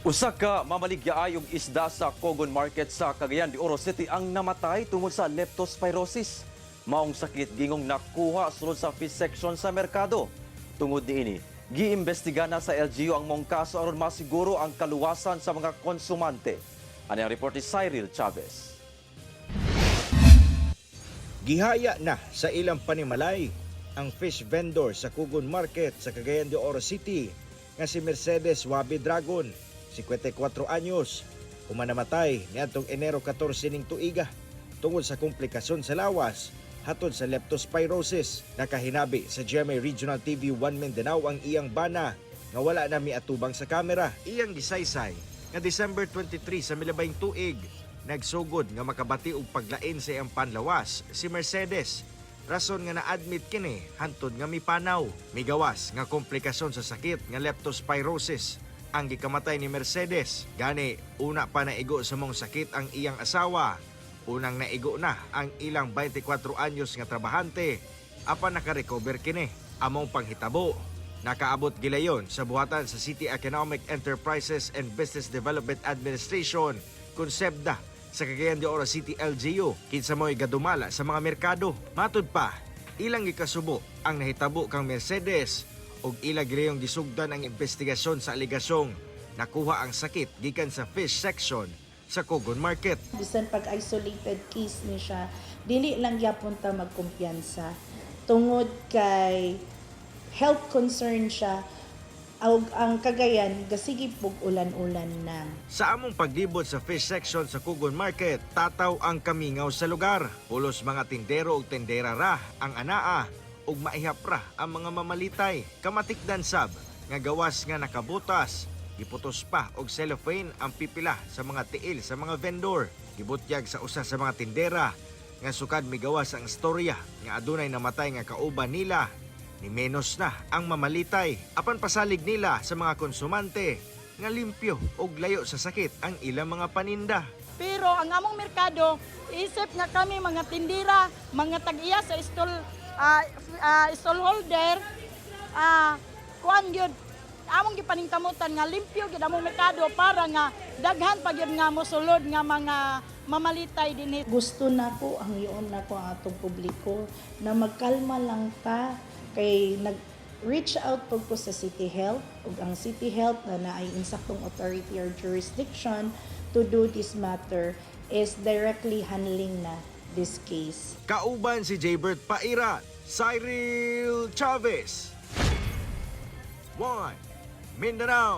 Usa ka mamaligya og isda sa Cogon Market sa Cagayan de Oro City ang namatay tungod sa leptospirosis. Maong sakit gingong nakuha sulod sa fish section sa merkado. Tungod niini, giimbestiga na sa LGU ang maong kaso aron masiguro ang kaluwasan sa mga konsumante. Ani ang report ni Cyril Chavez. Gihaya na sa ilang panimalay ang fish vendor sa Cogon Market sa Cagayan de Oro City nga si Mercedes Wabi Dragon, 54 anyos, human namatay niadtong Enero 14 ning tuiga tungod sa komplikasyon sa lawas hatod sa leptospirosis. Nakahinabi sa GMA Regional TV 1 Mindanao ang iyang bana nga wala na miatubang sa kamera. Iyang gisaysay nga December 23 sa milabayng tuig, nagsugod nga makabati og paglain sa iyang panlawas si Mercedes. Rason nga na-admit kini hantod nga mipanaw. Migawas nga komplikasyon sa sakit nga leptospirosis ang gikamatay ni Mercedes. Gani una pa naigo sa maong sakit ang iyang asawa. Unang naigo na ang ilang 24 anyos nga trabahante apan nakarecover kini. Among panghitabo, nakaabot gilayon sa buhatan sa City Economic Enterprises and Business Development Administration, konsepda, sa Cagayan de Oro City LGU kinsa mo'y gadumala sa mga merkado. Matud pa, ilang gikasubo ang nahitabo kang Mercedes ug ila gilayong gisugdan ang investigasyon sa alegasyong nakuha ang sakit gikan sa fish section sa Cogon Market. Bisan pag isolated case ni siya, dili lang gyapon ta magkumpiyansa tungod kay health concern siya ug ang Cagayan gasige pug ulan-ulan na. Sa among paglibot sa fish section sa Cogon Market, tataw ang kamingaw sa lugar. Pulos mga tindero ug tindera ra ang anaa ug maihap ra ang mga mamalitay. Kamatikdan sab nga gawas nga nakabutas, giputos pa og cellophane ang pipila sa mga tiil sa mga vendor. Gibutyag sa usa sa mga tindera nga sukad migawas ang storya nga adunay namatay nga kauban nila, ni menos na ang mamalitay, apan pasalig nila sa mga konsumante nga limpyo og layo sa sakit ang ilang mga paninda. Pero ang among merkado, isip nga kami mga tindira, mga tag-iya sa stall, stall holder, kuan gyud among gipaningkamutan nga limpyo gyud among merkado para nga daghan pa gyud nga mosulod nga mga mamalitay dinhi. Gusto nako, hangyoon nako ang atong publiko na magkalma lang ta kay nag reach out pud ko sa City Health ug ang City Health na naay insaktong authority or jurisdiction to do this matter is directly handling na this case. Kauban si Jaybert Paira, Cyril Chavez. 1 Mindanao.